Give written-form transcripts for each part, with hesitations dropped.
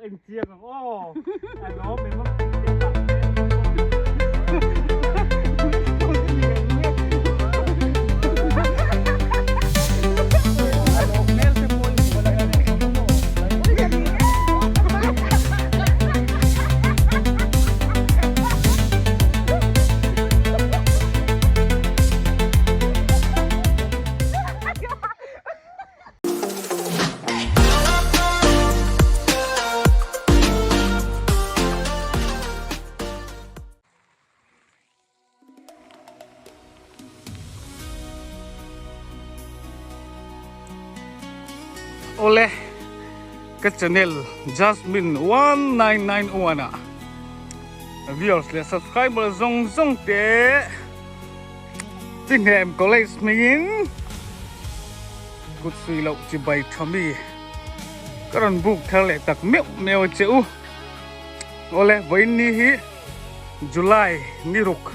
Eng chiang ang aw. A lawm em Awle ka channel Jasmine 1991 ah viewers leh subscriber zawng zawng te Chihnem College hmingin Kut sui loh chibai tha mi ka rawn buk thar leh tak meuh meuh a che u. Awle vawiin ni hi July ni ruk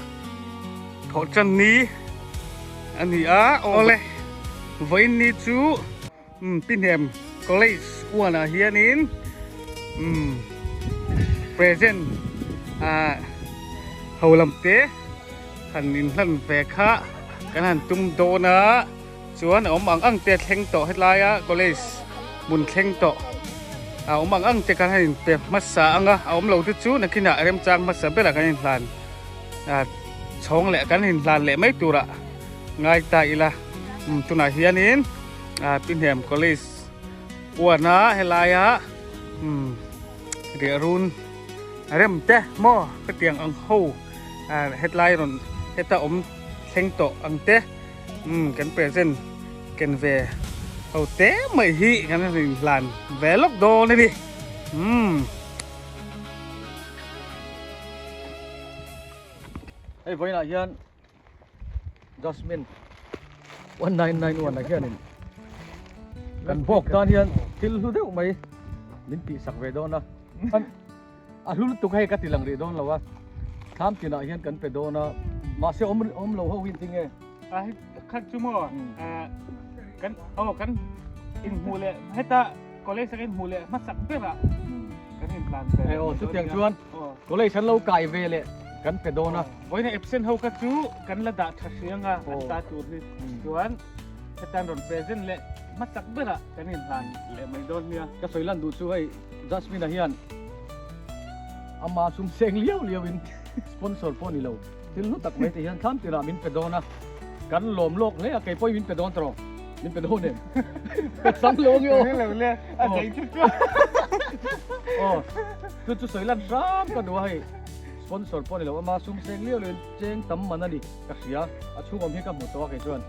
thawh tan ni a ni a. Awle vawiin ni chu Pihnem College uanah hianin present ah ho lam te han inhlan ve kha kan han tum dawn a. Chuan a awm ang ang te a thleng tawh helaia college hmun thleng tawh a awm ang ang te khan a inpe hmasa ang a, a awm lo te chu nakinah remchang hmasa berah kan inhlan ah chhawng leh kan inhlan leh mai turah ngai ta ila umm tunah hianin ah Pihnem college uana helaia umm riahrun rem te maw hetiang ang ho ah hetlai rawn heta awm thleng tawh ang te. Umm kan present ken ve ho te mai hi kan rin hlan ve lawk dawn a ni umm. Hei vawiinah hian Jasmine 1991 ah hianin kan bawk tan hian thil hlu deuh mai min tihsak ve dawn a. A hlu lutuk hei ka ti lang rih dawn lo a, thlam tinah hian kan pe dawn a, mahse awm awm lo ho hi engtin nge? A hei khat chu maw kan aw kan inhmuh leh heta college a kan inhmuh leh hmasak berah kan inhlan ve Eh aw chutiang chuan college an lo kai ve leh kan pe dawn a. Vawiin absent ho kha chu kan la dah tha hriang a an ta tur hi chuan hetan rawn present leh hmasak berah kan inhlan leh mai dawn nia. Ka sawi lan duh chu hei Jasmine-a hian ama sum seng liau liau in sponsor pawh ni lo thil hlu tak mai te hian thlam tirah min pe dawn a, kan lawm lawk hle a, kei pawhin min pe dawn tawh min pe dawn em? Ka chang lo ange aw. Lo le, a dei chu chu. Aw, chu chu sawi lan hram ka duh a hei sponsor pawh ni lo ama sum seng liau liau in cheng tam man a ni ka hria, a chhung awm hi ka hmu tawh a kei chuan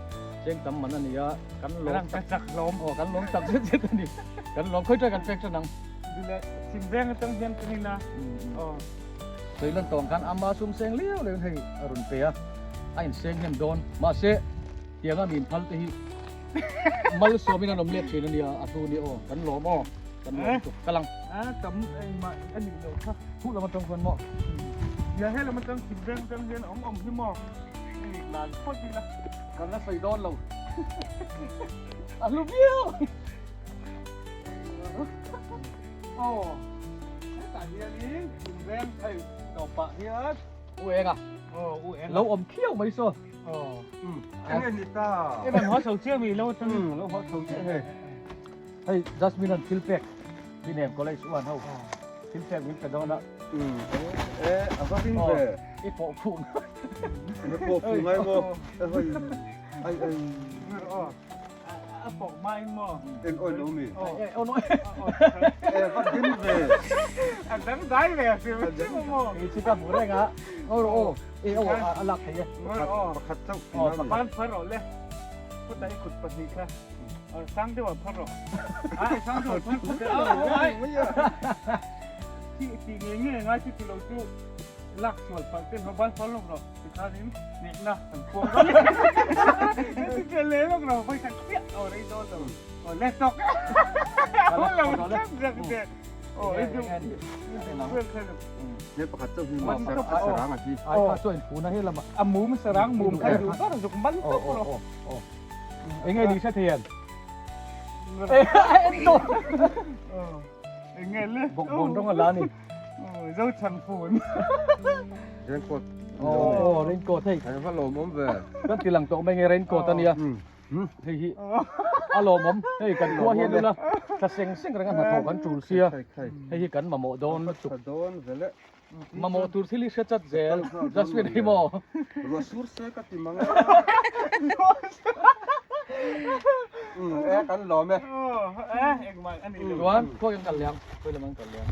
cheng tam man a ni a, kan lawm tak chak hlawm. Aw, kan lawm tak zet zet a ni. Kan lawm khawi ṭai kan pek ṭan ang. Dile chim veng atang hian kan ina. Aw. Soilan tawng khan ama sum seng liau liau in hei a rawn pe a, a in seng hnem dawn. Mahse tianga min phal te hi malsawm in an awm let thin a nia, a hlu ni aw. Kan lawm aw. Kan lawm tuk ka lang. A tam engmah a nih loh kha. Huh lam atang chuan maw. Nia he lam atang chim veng atang hian awm awm hi maw. Hei lan phawt ila. Kan la sawi dawn lo. A hlu viau. Aw, hetah hianin inrem thei tawpah hian U Enga. Aw, U Enga. Lo awm khiau mai saw. Aw. Um, enge ni ta? E man haw chho chiah mi lo atang. Um, lo haw chho chiah hei. Hei, Jasmine an thil pek. Binem College uan ho. Thil pek min pe dawn a. Um, e, a va ring ve. I pawh phuh. Na pawh phuh ngai maw? E hoi. Ai ai. Aw. A pawh hma in maw? Eng awi lo mi? Aw no. E va hlim ve. A dang dai ve a hrim hrim a maw? Kei chu ka hmu reng a. Ngaw rawh aw. E aw a lak thei e. Ngaw rawh aw. Pakhat chauh Aw pakhat phar rawh le. Khutah i kut pahnih kha. Aw sang deuh ah phar rawh. Ai sang deuh ah phar phar rawh. Ai. Ti ti nge nge ngai chu ti lo chu lak sual palh ten ho ban phar lawk rawh. Tikhanin hnehna kan pawh dawn e. Ti leh lawk lo vawi khat chiah aw rei dawn lo. Aw le tawk. Aw lo thlap zak te. Aw i duh. He pakhat chauh hi maw a sarang a hi. Ai kha chuan phuna he lama. A mum sarang mum kha duh ber zuk man tawp rawh. Enge ni hre thei an? En tawh. Enge le? Bawkbawn rawng a la ni. Zo chhan phone. Raincoat. Oh, raincoat hei. Kan va lawmawm ve. Kan ti lang tawh mai nge raincoat ania. Hei hi a lawmawm. Hei kan khua hian ula thla seng seng reng a hnathawh kan tul sia. Hei hi kan mamawh dawn lutuk. Dawn vele. Mamawh tur thil hi hre chat zel. Jasmine hei maw? Ruah sur se ka ti mang a. E kan lawm e. Chuan khawi an kal liang? Khawi lam an kal liang?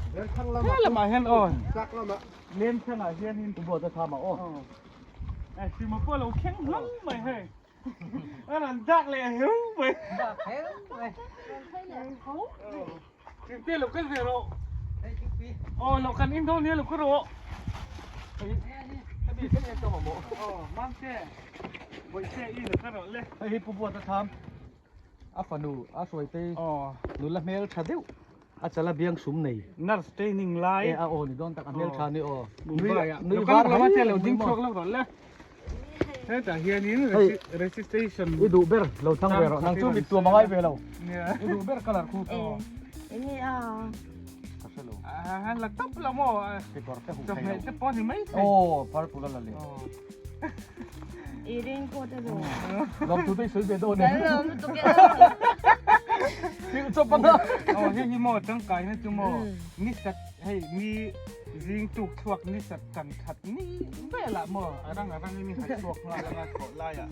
He lamah hian aw. Tlak lamah. Lem thangah hianin. Tu buat a tham ah aw. E sima pawh lo thleng hlawm mai hei. A rawn dak leh heu mai. Dak heu mai. Tinte lo kal ve rawh. Aw lo kan in dawn nia lo ka rawh. Hemi thleng hian ka mamawh. Aw Mamte Bawihte i lo ka rawh le. Hei hi Pu Buata tham a fanu a hruaite nula hmel tha deuh a chala biang sum nei. Nurse training lai. E a aw ni dawn tak a hmel tha ni aw. Mumbai ah. Nui Lo var kal lo hai lo ding maw. chhuak lo rawh le. Hetah hianin registration I duh ber lo thlang ve rawh nang chu mit tuam a ngai ve lo. Nia. I duh ber colour khu. Enge a? Ka hre lo. A la tawp lo maw? Kekawr te huh thei lo. Chawhmeh te pawh ni mai thei. Aw purple a la leh. I raincoat a lo. Lawmthu te i sawi ve dawn em? Kan lawm lutuk e. Thil chawp anga. Aw hei hi maw tangkaina chu maw ni sat hei ni zing tuk chhuak ni sat Kan that ni velah maw a rang a rangin i ha chhuak nghal anga thawh laiah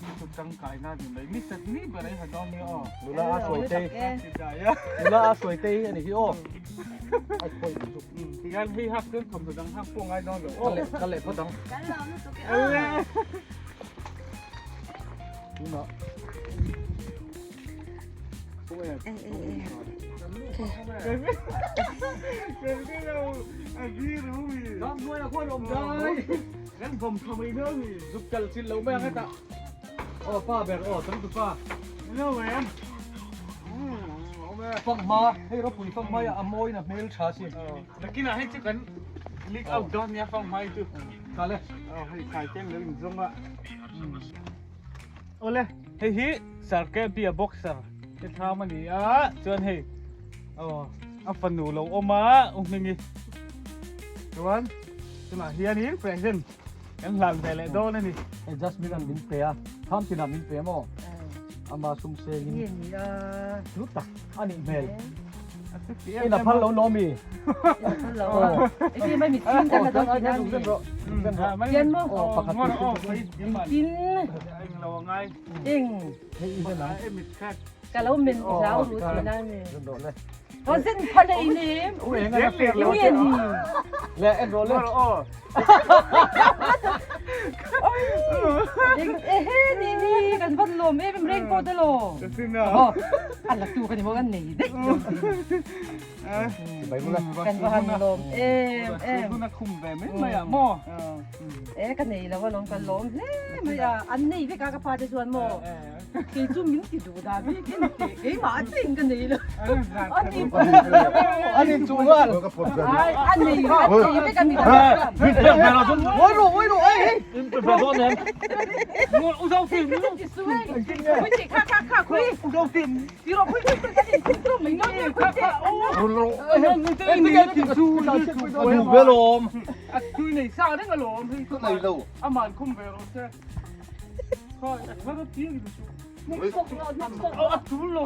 mi chu tangkai na ni mai mi sat ni ber a i ha dawn nia aw. Nula a sawi tei nula a sawi tei a ni hi aw. Ai khawi ni chu. Tihian hei hak chuan thawmhnaw dang hak pawh ngai dawn lo aw. Ka leh phawt ang. Kan lawm lutuk e aw. Tunah. Awle, hei hi Sarke Bia Boxer te thlam a ni a, chuan hei aw a fanu lo awm a u Hmingi chuan tunah hianin present kan hlan ve leh dawn a ni. Hei Jasmine an min pe a, thlam tinah min pe maw? Ama sum sengin hlu tak a nih hmel. In a phal lo lo mi? Kan va han lawm em em. Tuna khum ve mai mai a maw? E ka nei lo alawm ka lawm hle mai a. An nei vek a ka pa te chuan maw? Kei chu min ti duh dah bik in ti keimah a cheng ka nei lo. An in chu ngal. Ai an nei an nei vek a mi dang chuan. Min pek ve lo chuan oi ro oi ro ei hei. In pe ve dawn em? Ngol u zo tim. Khui chi kha kha kha khui. U zo tim.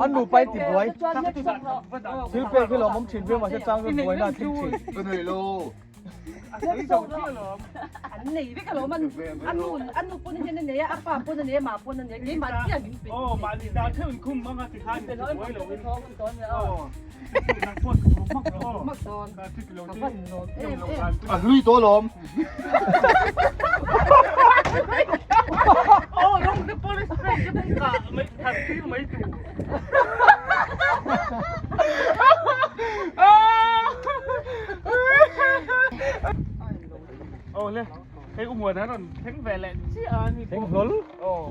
An nupa in ti buai thil pek hi lawmawm thin viau mahse chang chuan buaina a thleng thin. An nei vek alawm an anu anu pawn hian a nei a a pa pawn a nei a mah pawn a nei a keimah chiah min pe Aw mahni dah theuh in khum anga ti khan in buai lo in aw nang pawn ka hmu hmak lo aw hmak dawn ka ti lo ka ti van lawm em em A hlui tawh alawm. Aw rawng te police pek te pawh kah mai that tir mai tur. Aw le hei u muan a rawn thleng ve leh chiah a ni Thleng hlawl. Aw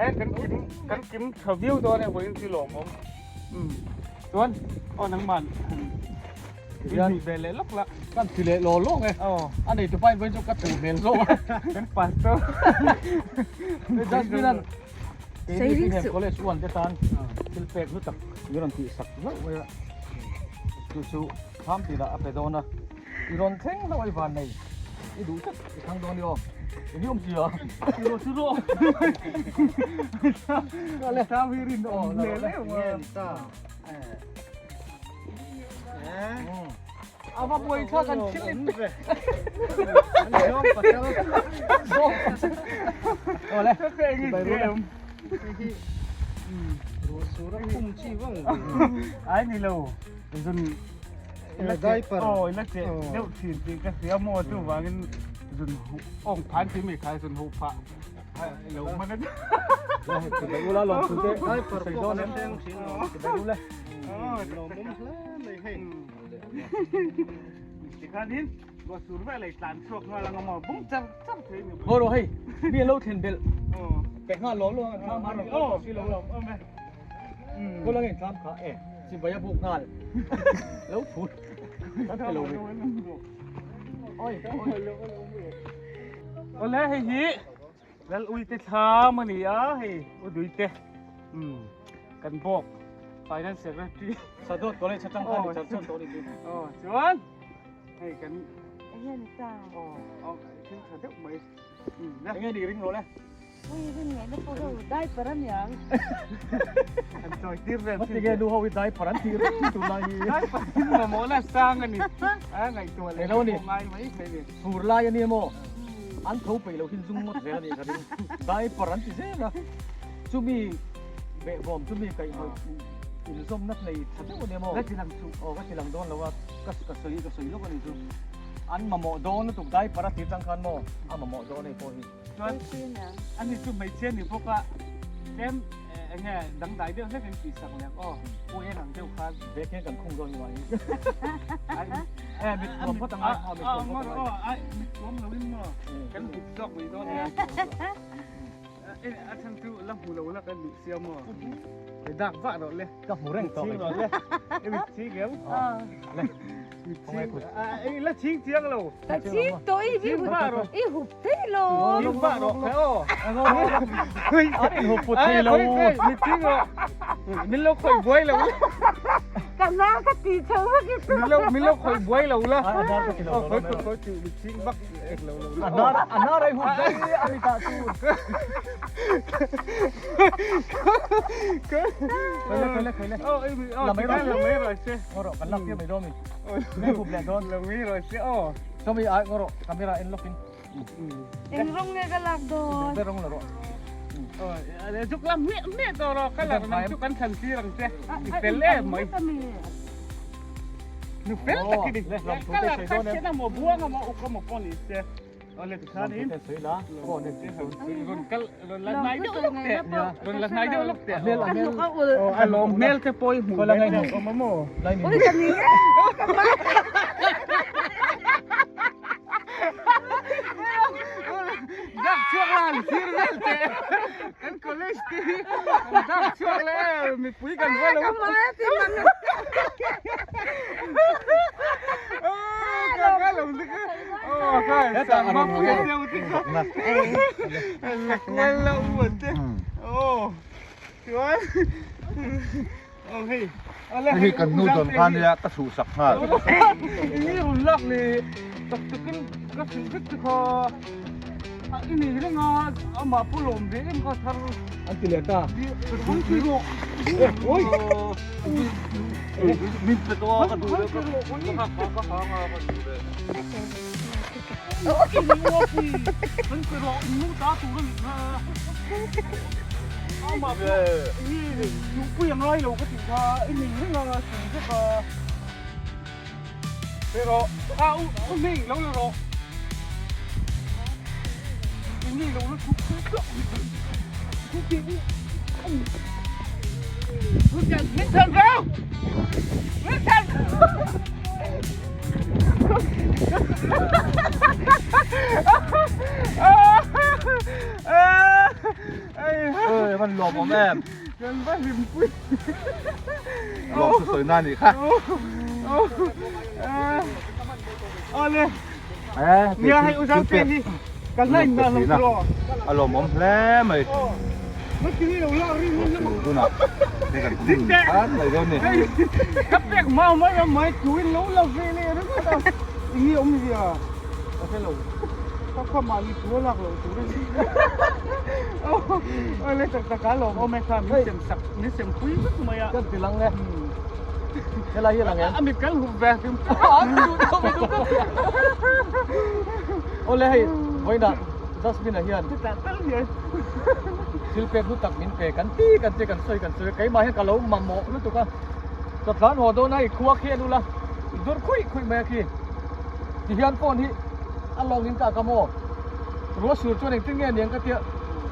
e kan kim kan kim tha viau dawn e vawiin chu lawmawm umm chuan aw nangman Tihian ve leh lawk la kan ti leh law lawng e. Aw a nei tupa in vawiin chu ka thu hmel zawk a. Kan pastor Jasmine an Keini College 1 te tan thil pek hlu tak min rawn tihsak hlauh mai a. Chu chu thlam tinah a pe dawn a, i rawn thleng hlauh a i van nei, i duh tlat i thlang dawn i aw, i ni awm si a. I rawn chu rawh. Ka thlam hi rin awm hmel em a. A va buai thlak an thil in pe. Awle. Ai ni lo. Zun Diaper. Oh, ila che deuh thin tih ka hria maw chu vangin zun ong phan ti mai kha zun ho pha lo man an. Bai ula lawm thu te. Diaper Sei pawh dawn kan em. thleng thin lo. Bai ula. Lawmawm hle mai hei. Tikhanin ruahsur vel ei tlan chhuak nghal anga maw bung char char thei ni. Haw rawh hei, mi an lo thlen belh. Aw. Pe nghal lawm lawm ang thlam har Aw, si lo. lawm awm e. Khaw lang in thlam kha e, chibai a buk nghal. Lo phut. Kan pe lo mi. Oi, oi. Awle hei hi Lal Uite thlam a ni a, hei Uduite. Um kan bawk Finance Secretary. Sadawt College atang khan i char char tawh a ni chu. Aw chuan hei kan Enge ni ta? Aw aw thil tha deuh mai. Enge ni ring rawh le? Ui rin ngaihna pawh ho diaper a niang. An chawi tir vel thin. Matige nu ho hi diaper an tih reng tur lai hi. Diaper hi mamawh la sang a ni. A ngaihtuah leh lo ni. Ngai mai thei ni. Fur lai a ni emaw an tho peih lo hin zum ngawt zel a nih ka ring. Diaper an ti zel a. Chumi behbawm chumi kaihhnawih inzawmna nei tha deuh a ni emaw. Ka ti lang chu. Aw ka ti lang dawn lo a. Ka ka sawi ka sawi lawk a ni chu. An mamawh dawn lutuk diaper a tir tang khan maw a mamawh dawn hei pawh hi. Chuan ani chu hmeichhia ni bawk a tlem enge dangdai deuh hlek in tih sak leh aw u eng ang deuh khan. Bag hian kan khung dawn ni mah hi. Eh mit tuam phawt ang a mit tuam phawt ang a. Mit tuam lo in maw kan hup zawk mai dawn nia. A chhan chu la hmu lo la kan duh sia maw. Dak vah rawh le. Ka hmu reng tawh Ching rawh le. I mit ching em? Le. Mit ching. I la ching chiang lo. Ka ching tawh i Ching vah rawh. i hup thei lo. Ching vah rawh kha aw. An in hup put thei lo. Mit ching rawh. Min lo khawih buai lo. Ka nar ka ti chho vek i Min lo min lo khawih buai lo la. A nar ka ti lo. Khawih khawih khawih ti mit ching vak ek lo lo. A nar a nar ai hup dai a mitah chu. Khawile khawile khawile. La mai rawh la mai rawh se. Ngaw rawh kan lak tir mai dawn mi. Nge hup leh dawn. La mai rawh se aw. Sawmi ai ngaw rawh camera en lawk in. Eng rawng nge ka lak dawn? Ber rawng la rawh. Zuk la hmiah hmiah tawh rawh ka lak nang chu kan thlan tir ang che. I fel em mai. Nu fel tak i ni. Ka lak kha sen a maw buang a maw uk a maw pawh ni se. Awle tikhanin rawn kal rawn la hnai deuh lawk teh rawn la hnai deuh lawk teh a lawm hmel te pawh i hmuh ve tawh awm a maw dak chhuak la han thlir vel teh kan college te hi dak chhuak la e mipui kan va lo Hei kan nu dawn khan nia ka chhuh sak nghal. An ti leh ta. Min pe tawh a ka duh leh ka ka ka ka hang a ka duh leh. Ê van lawm awm em. Kan va hlim pui. Lawm chu sawi na nih kha. Awle. Nia hei u zau te hi kan la in dan lo. A lawm awm hle mai. Tunah hei kan khum than mai dawn ni. Ka pek mau mai a mai tuin lo la ve leh ringawt a enge awmzia ka hre lo ka kha mahni thu a lak loh tur a ni awle tak tak a lawm awm e kha min sem sak min sem pui vek mai a kan ti lang e helai hi lang em a mit kan hup ve hrim awle hei vawiinah Jasmine-a hian chutah tal hian thil pek hlu tak min pe kan ti kan ti kan sawi kan sawi keimah hian ka lo mamawh lutuk a chawthlan haw dawn a i khua khi an ula dur khuih khuih mai a khi ti hian phone hi a lawng in ka ka maw ruah sur chuan engtin nge niang ka tia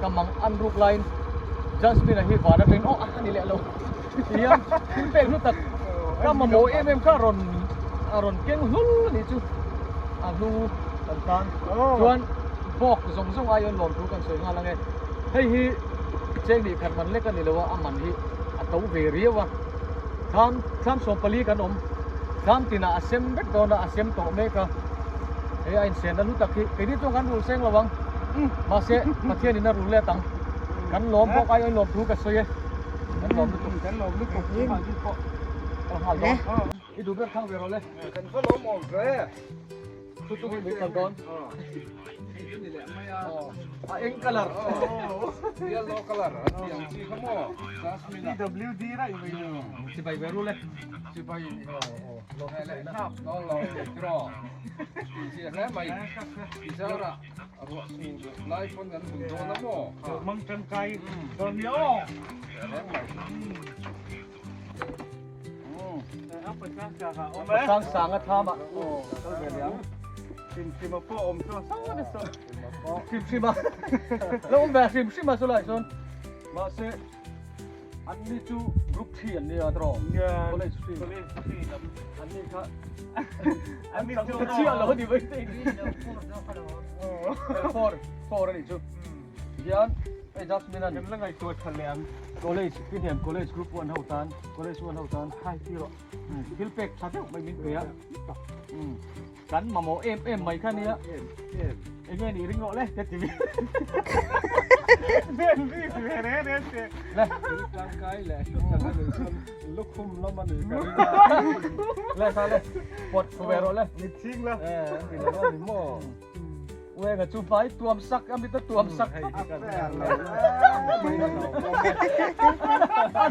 ka mang an ruk laiin Jasmine-a hi van atangin aw a ni leh lo ti hian thil pek hlu tak ka mamawh em em kha a rawn a rawn keng hlul a nih chu a hlu kan tan chuan bawk zawng zawng aiin lawmthu kan sawi nghal ang e hei hi cheng nih khat man lek a ni lo a a man hi a to ve riau a thlam thlam 14 kan awm thlam tinah a sem vek dawn a a sem tawh mek a hei a insenna hlu tak hi keini chuan kan rul seng lo ang mahse Pathianin a rul let ang kan lawm bawk aiin lawmthu ka sawi e kan lawm lutuk kan lawm lutuk pawh a nghal dawn i duh ber thang ve rawh le kan va lawm awm ve Chu chu hei kal dawn. A eng colour. Yellow colour an tih ang chi kha maw? Jasmine a. PWD raih mai ni. Chibai ve rul e. Chibai leh hnap dawn lo tiraw. Zia hle mai. Tizara ruah sur lai pawn kan hun dawn a maw? Mang tangkai dawn ni aw. Reng mai. Sang sang a tham a kal ve leh ang. Hrim hrim a pawh awm chuan saw ni saw. Hrim hrim a lo awm ve hrim hrim a chulai chuan mahse an ni chu group 3 an nia tiraw college 3 college 3 lam an ni kha an ni chu chiah lo ni mai te 4 4 ani chu hian Hei Jasmine an Kan la ngaihtuah tha leh ang. College Pihniam College Group 1 ho tan College 1 ho tan hai ti rawh thil pek tha deuh mai min pe a kan mamawh em em mai kha nia enge nih ring rawh le ka ti vi Ven vi ve re re che le tangkai leh hlut tak a nih chuan lukhum lam a nih ka ring a le kha le pawt ve rawh le mit ching la eh an ti lo a ni maw Uenga chu hmai tuam sak a mit a tuam sak a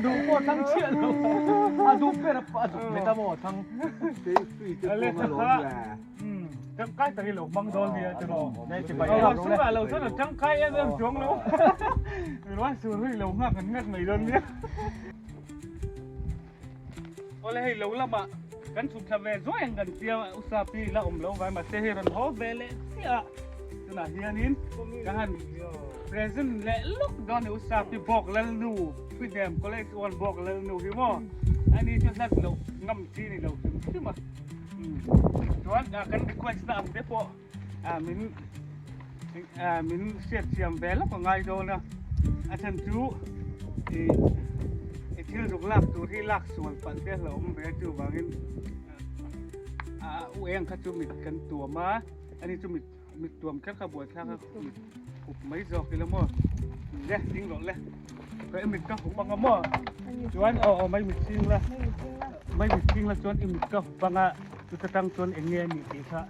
duh pawh thang chiah lo a duh ber a duh mit a maw thang tangkai tak i lo hmang dawn nia chu maw nei chi bai lo su a lo chuan a tangkai em em chuang lo ruah sur hi lo nghak an nghat mai dawn nia Awle hei lo lamah kan chhuk thla ve zuai ang kan tia usa pi la awm lo vai mahse hei rawn haw ve leh chiah a tunah hianin ka han present leh lawk dawn a ni usa pi bawk lalnu Pihnem college one bawk lalnu hi maw ani chu hlat loh ngam chi ni lo hrim hrim a chuan kan request na ang te pawh min min hriat thiam ve lawk a ngai dawn a a chhan chu ih i thil zuk lak tur hi lak sual palh te hlauh awm ve a chuvangin a u eng kha chu mit kan tuam a ani chu mit mit tuam kher kha buaithlak a mit hup mai zawk ila maw le ding rawh le ka i mit ka hup anga maw chuan aw aw mai mit ching la mai mit ching la chuan i mit ka hup anga chuta tang chuan eng nge a nih tih kha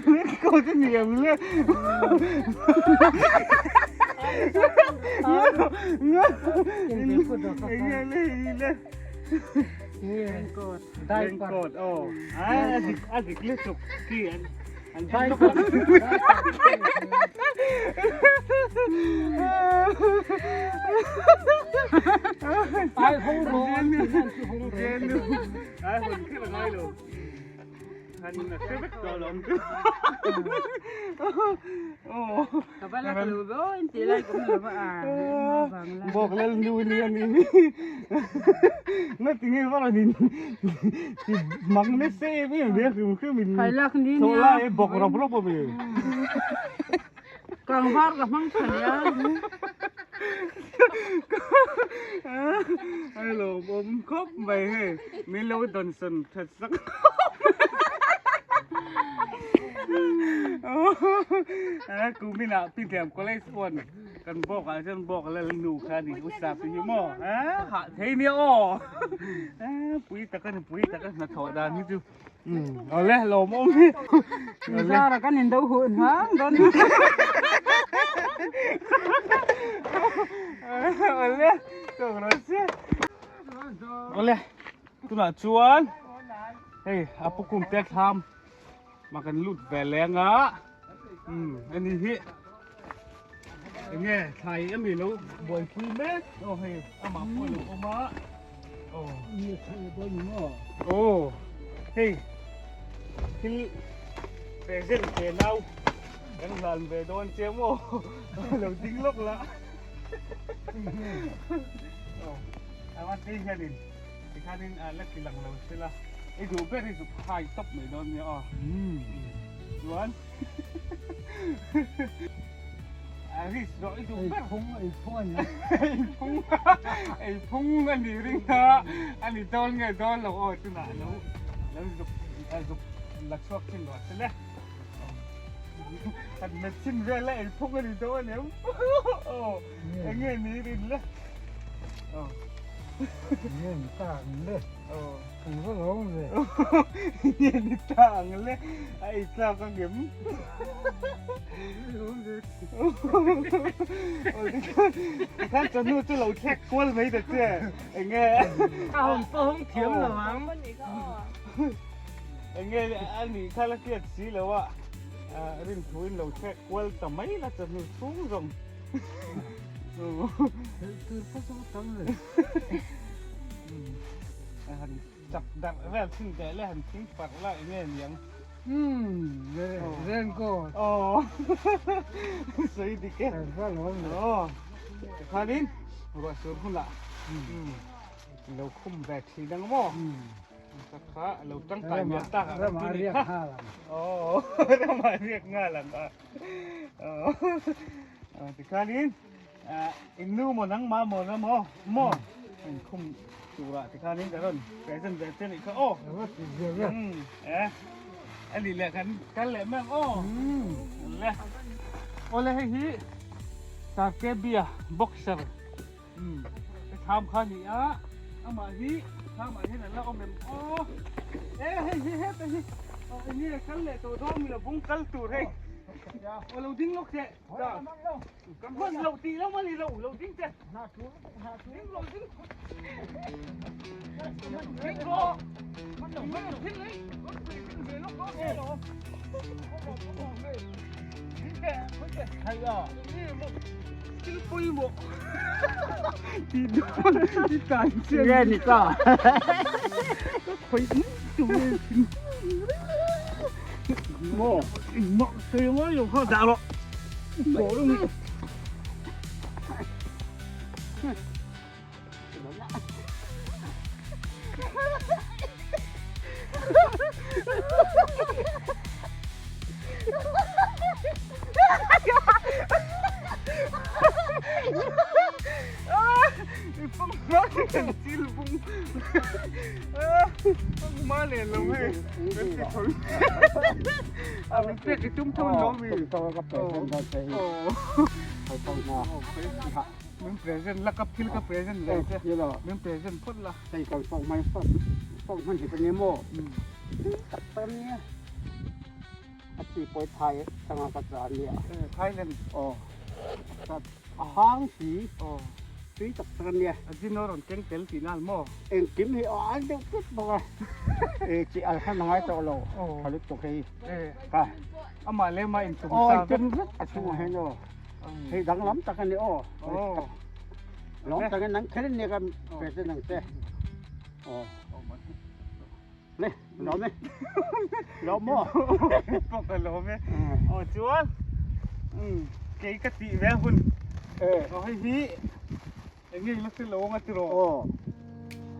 Ringko chu ni ang le. Raincoat aw. A dik a dik lutuk khi an an Ai hong ro an ti hong ro. Ai hong khi là ngai lo. Anh là sẽ vết cờ lộn chứ. Ka va la ka lo ve aw in tih lai ka awm lo va a vang lai. Bawk lal nu ni a ni. Nga tinge va rawn in ti mak nasa em em ve hrim hrim in. Khai lak ni nia. Thawh lai bawk rawp rawp a mi. Kangvar ka hmang tha nia. Ai lawmawm khawp mai hei min lo dawnsawn that sak kumin ah Pinthiam College pawn kan bawk ah chuan bawk la nu kha ni u sap hi maw hah thei nia aw pui tak a ni pui tak a hnathawh dan hi chu. Awle lawmawm hi. Zara kan in do hu hang don. Awle tawk rawh se. Awle tunah chuan hei a pu kum te thlam ma kan lut ve leng a. Um ani hi enge thlai ami lo buaipui mek aw hei amah pawh lo awm a. Aw aw hei thil present ve nau kan hlan ve dawn che maw lo ding lawk la aw awa te hianin tikhanin a la ti lang lo sela i duh ber hi chu khai tawp mai dawn nia aw chuan A risk rawh i duh ber. Ei phung ei phung a ni. Ei phung ei phung a ni ring a a ni dawn nge dawn lo aw tunah lo lo zuk zuk la chhuak thin rawh se le. Kan met chin vel a ei phung a ni dawn a ni aw eng nge ni rin le. Aw. Nge ni ta ang le. Aw. Kan va lawm ve. Nge ni ta ang le a ei tlak ang em. Tikhan chawhnu chu lo thlek kual mai ta che enge A hawng pawh hawng thiam lo ang. Enge a nih kha la hriat si lo a rin thu in lo thlek kual ta mai la chawhnu chhung zawng. Tur pawh chu tam le. Han chak darh vel thin teh le han thing parh la enge niang. Umm Renko. Aw sawi dik e. Aw tikhanin ruah sur hunah lo khum ve thin ang maw ka kha lo tangkai hmel tak ah kan ti nih kha aw ramah riak nghal ang a aw tikhanin in nu maw nangmah maw na maw maw in khum turah tikhanin ka rawn present ve che nih kha aw eh a nih leh kan kal leh mai ang aw le awle hei hi Sarkebia boxer ka thlam kha ni a amah hi thlamah hian an la awm em aw e hei hi heta hi enge kal leh tawh dawn mi lo bung kal tur hei aw lo ding lawk teh Ka hman loh tih lo a ni lo, lo ding che. Ding rawh, ding. Ding rawh. Hman lo thil ei. Ding ve lawk dawn che lo. Ding che, khawi che. Thai a. Thil pawimawh. Ti dawn, ti tan chian. Nge ni ta. Ka khawi tu e. Maw, maw, sei ngai lo kha dah rawh. Min present la ka thil ka present ve che min present phawt la hei kan fawk mai fawk fawk hman hi ka ni maw tak tak nia a chi pawi thai tanga ka cha nia Thailand aw a hang si aw tui tak tak ania a jin rawn keng tel tih nal maw engkim hi a al deuh tlat bawk a e chi al khan a ngai tawh lo tha lutuk hei ka amah lema intum sa vek intum vek a chhungah hian aw hei danglam tak a ni aw lawm takin nang kher nia ka present ang che aw. Le lawm e lawm maw pawh ka lawm e aw chuan kei ka tih ve hun aw hei hi eng nge ila hre lo anga tiraw aw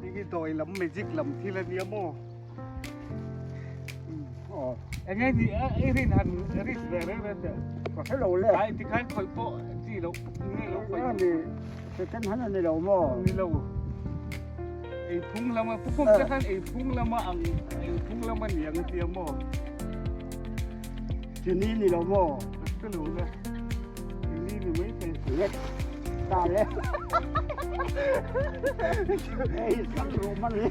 hei hi dawi lam magic lam thil a nia maw aw eng nge ni a i rin han risk ve reng reng teh ka hre lo le ai tikhan khawih pawh chi loh nge lo khawih ani second hand ani lo maw ni lo Ei phung lama pu pawm te khan ei phung lama ang ei phung lama ni ang tia maw Chini ni lo maw ka lo le chini ni mai thei lek ta le ei sang ru man le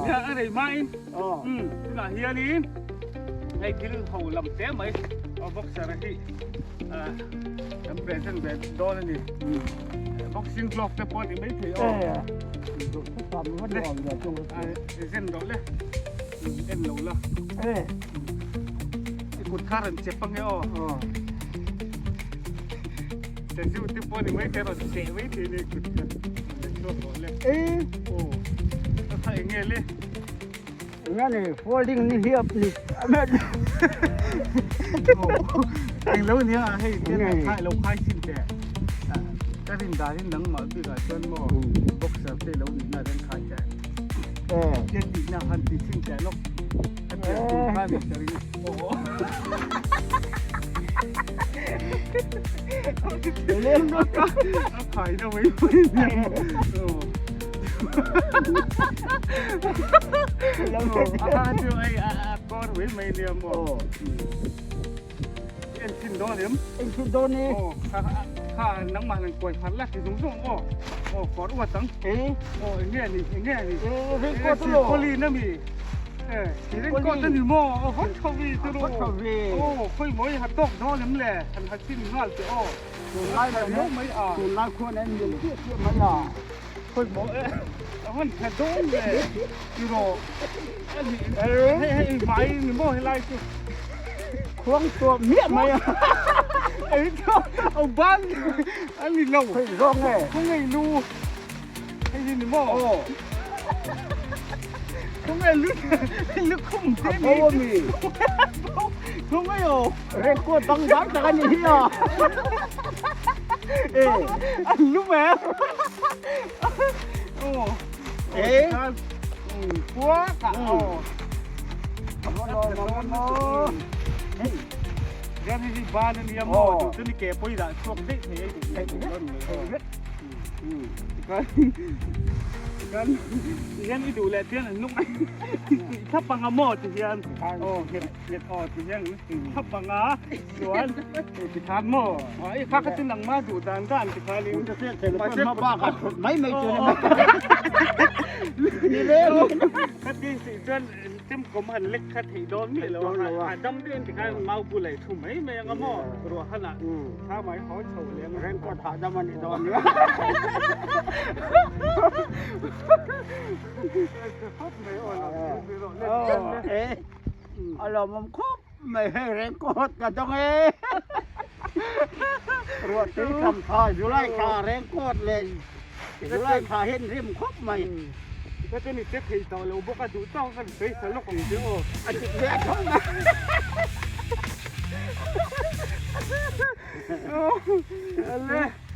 nia a rei mai in tunah hianin hei thil ho lam te mai boxer hi kan present ve dawn a ni. Boxing glove te pawh ni mai thei aw. Zen rawh le. En lo la. I kut kha rawn chep ange aw. Tattoo te pawh ni mai thei rawn cheh mai thei ni kut kha. Chhuak rawh le. Aw. Ka kha eng nge le. Eng nge ni folding ni hiap ni. Eng lo nia hei khai lo khai chin te. Ka rin dahin nangmah bikah chuan maw boxer te lo nihna hian khai teh. Ke tihna han ti chin teh lawk. Ka pian tur kha ni ka ring. A khai na mai mai nia. A chu ai a kawr mai mai nia maw. En thin dawn em? En thin dawn e. Aw kha kha nangmah han kuai phat la ti zung zung aw. Aw kawr uat ang. E. Aw eng nge ni eng nge ni. E raincoat lo. Silpaulin ami. E raincoat ani maw aw hawt tho vi chu Hawt tho vi. Aw khawi mawi ha tawk dawn em le han ha chin nghal che aw. Tunlai lo mai a. Tunlai khuan en lian chiah chiah mai a. Khawi maw e a han tha dawn le tiraw a ni hei hei vai ni maw helai chu khuang tuah miah mai a ei chu au ban a ni lo khawi zawng e khaw ngei lu hei hi ni maw khaw ngei lu lu khum te ni a bo mi khaw ngei aw record dang dang tak a ni hi a e an lu mẹ e quá cả Yan hi ban ani amo chu ni ke poi da chuak dei thei ei kan hian i duh leh chian an lung thap anga maw ti hian aw nghet nghet aw ti hian thap anga chuan ti khan maw i kha kha chu nangma duh dan dan ti khan in mai mai chu ni le ka ti si chuan chem kom han lek kha thei dawn mi lo a dam deuh ti khan mau bu lei thu mai mai anga maw ruah han ah Tha mai haw chho lem reng pawh thah dam a ni dawn nia. A lawmawm khawp mai hei reng kawt ka dawng e. Ruahtui tham tha July thla reng kawt leh July thla hian rim khawp mai. Ka chu ni che thei tawh lo bawk a duh tawk a kan sawi sa lawk ang che aw. A dik ve a tho mai.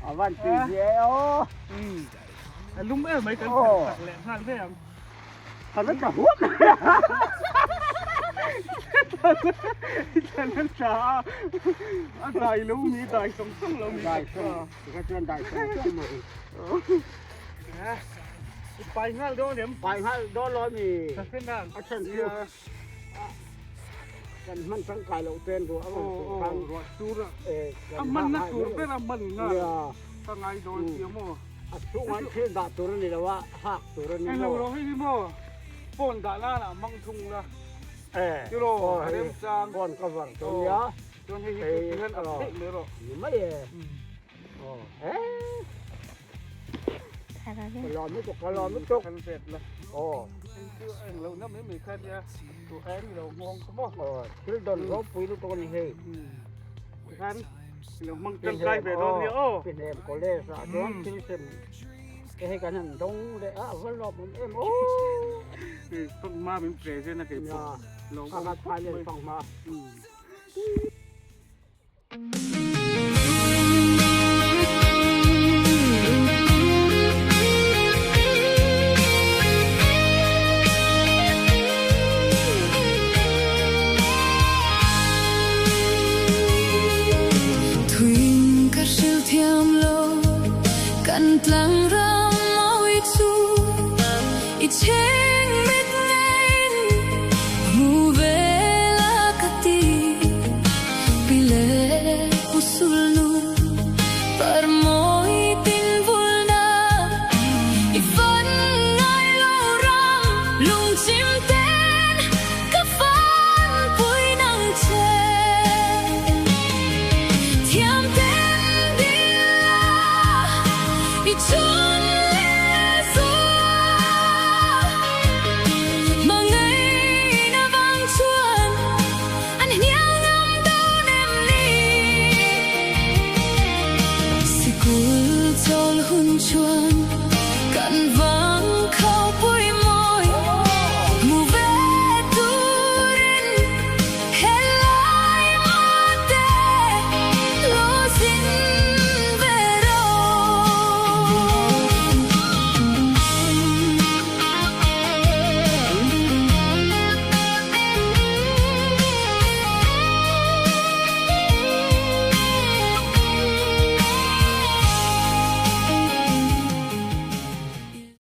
A van tui ve aw. A lum em mai kan khat leh nghal ve ang. Thlan a tla huam mai a. Thlan a tla a. A dai lo mi dai sawng sawng lo mi. Dai sawng. Tikha chuan dai sawng sawng mai. Pai nghal dawn em? Pai nghal dawn lo mi. Ka hre nang. A then chu kan hman tangkai loh ten ruah a rawn sur khan. Ruah sur a. A man na tur ber a man nga. Ka ngai dawn sia maw. A chhungah thil dah tur a ni lo a, hak tur a ni maw. Englo rawh hei hi maw. Phone dah nan ah mang thung la. Tiraw a remchang. Phone cover tur nia. Chuan hei hi chu tihian a theih mai rawh. Ni mai e. Thil dawn ropui lutuk a ni hei. Pinem college ah chuan thil sem te hei kan han dawng leh a, a va lawmawm em aw. Fanghma min present a keipawh lawmawm khawp mai. Fanghma. Thuin ka hrilh thiam lo kan tlang.